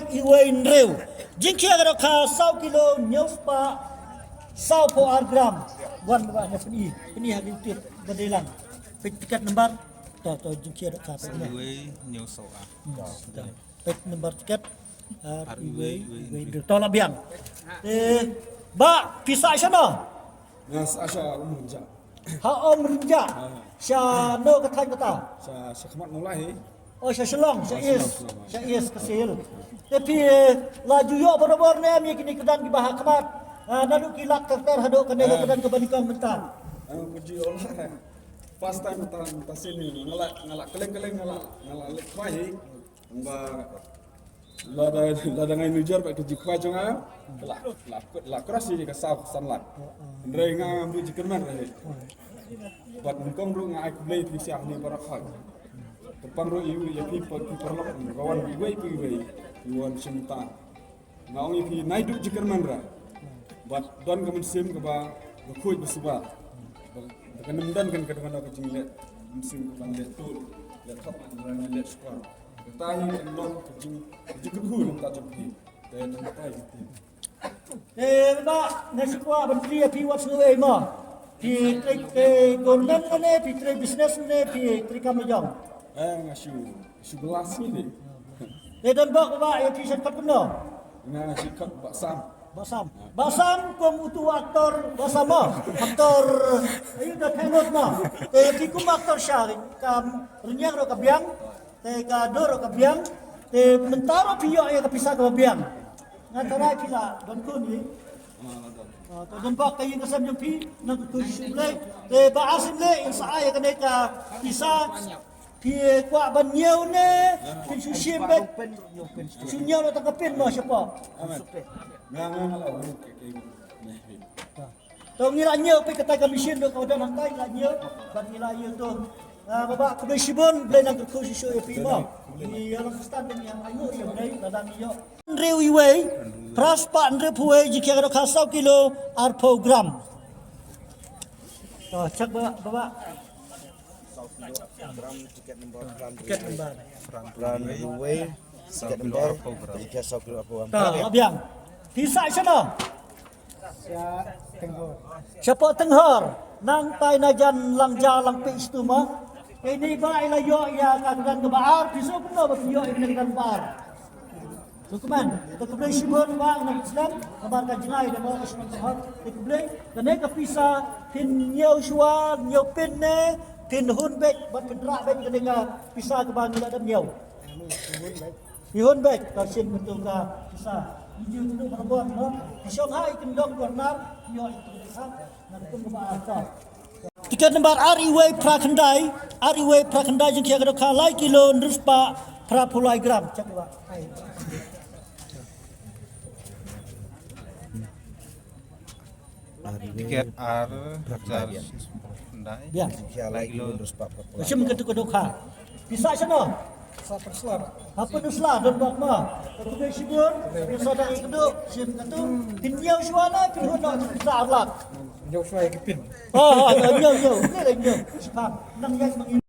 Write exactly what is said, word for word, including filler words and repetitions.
Iwei hynriew. Jingkhia ka dohkha saw kilo hynñiew spah saw phew ar gram. Wan ba nga pyni, pyni ha ki tiket ba dei lang. Peit tiket number. To, to, jingkhia dohkha peit. Iwei hynñiew saw ah. Hmm, to. Peit number tiket. Ar iwei, iwei hynriew. To la biang. Eh, ba, pisa shano? Nga sah sha Umrynjah. Ha Umrynjah. Ah. Shano ka thaiñ kata? Sha, sha khmat Mawlai hi. Oh, sha Shillong, sha East, sha East Khasi Hills. Te phi, eh, la ju ïoh barabor ne em ïa kine ki kyrdan kiba ha khmat? Ah, naduh ki lak ter ter haduh kane ka kyrdan kaba nyngkong mynta. Nga ju ïoh la. First time mynta, mynta sien hi. Nga la, nga la kylleng kylleng, nga la, nga la leit khwai hi. Ba lada, lada nga ïa nujor bad ka jingkhwai jong nga, la, la, la cross ïa ka saw san lak. Hynrei nga ngam ju kyrmen re. Bad nyngkong ruh nga ai khublei ïa phi sha hangne baroh. Kyrpang ruh ïa phi, ïa phi paralok, ba wan iwei pa iwei, ïa wan shim ta. Nga ong ïa phi, naduh jingkyrmen re. Bad don ka mynsiem kaba, ba khuid ba suba. Ba, ba kan ym don kan ka, ka jingleh mynsiem kaba leh tul, leh thok, leh shkor. Kata hi kan long ka jing, ka jingkyrkhu na ka bynta jong phi. Te na kata hi. Eh, ba, nga shu kwah ban kylli ïa phi wat sngewbha mo. Phi trei, eh, government ne, phi trei business ne, phi trei kam la jong? Eh, nga shu, shu glass ni. Te don bok ba, ïa phi shen kot kumno? Nga shen kot Bah Sam. Bah Sam. Bah Sam kum utu actor Bah Sam mo. Actor, ayu da phengot mo. Te ïa phi kum actor sha kam rynïeng ruh ka biang. Te ka dur ka biang, te mynta ruh phi ïoh ïa ka pisa kaba biang. Nga tharai phi la don khun hi. Ah, to don bok ka ïing ka sem jong phi, nang ka khuid shuh Blei. Te ba ar sien leh in sa ai ïa kane ka pisa. Phi kwah ban ñiew ne, phin shu shim beit. Shu ñiew na tang ka pin mo shapoh. Nga nga nga la. To ngi la ñiew phi kata ka machine ruh ka don hangtai ngi la ñiew. Bad ngi la ïoh to. Ah, Bah, khublei shibun, Blei nang kyrkhu shisha ïa phi mo. Ngi ïa long Khristan ngi ïa ai nguh ïa Blei lada ngi ïoh. Hynriew iwei, phra spah hynriew phew wei, jingkhia ka dohkha saw kilo arphew gram. To, check Bah, Bah. Tiket number. Tiket number. Tiket number. Tiket saw kilo arphew gram. Ta, la biang. Pisa shano? Sha Tenghor. Shapoh Tenghor. Nang tai na jan lang ja lang pi situ mo. Ini ba ila ïoh ïa ka kyrdan kaba ar, pisa kumno ba ïoh ïa ka kyrdan kaba ar. Dukuman, te khublei shibun ba nang Islam, namar ka jingai da mo ka shimon Tenghor, te khublei, kane ka pisa, phin ñiew shuwa, ñiew pin ne, phin hun beit, bad phin rah beit kane ka pisa kaba ngi la dep ñiew. Phi hun beit, ka shin katu ka pisa. Ngi ju tu barabor mo, phi shong ha i kyndong corner, ñiew itu pisa, na kum kaba ar ta. Tiket number ar iwei phra khyndai, ar iwei phra khyndai jingkhia ka dohkha lai kilo hynriew spah phra phew lai gram. Check ba. Tiket ar hajar khyndai. Biang. Lai kilo hynriew spah phra phew lai. Shim katu ka dohkha. Pisa shano? Sa Pynursla. Ha Pynursla don bok mo. Katu ka shibun, pisa dang ikdu, shim katu. Phin ñiew shuwa na, phin hun na, pisa ar lak. Ñiew shuwa ïa ki pin. Oh, oh, ñiew, ñiew. Ni la ñiew. Shipang. Nang ïa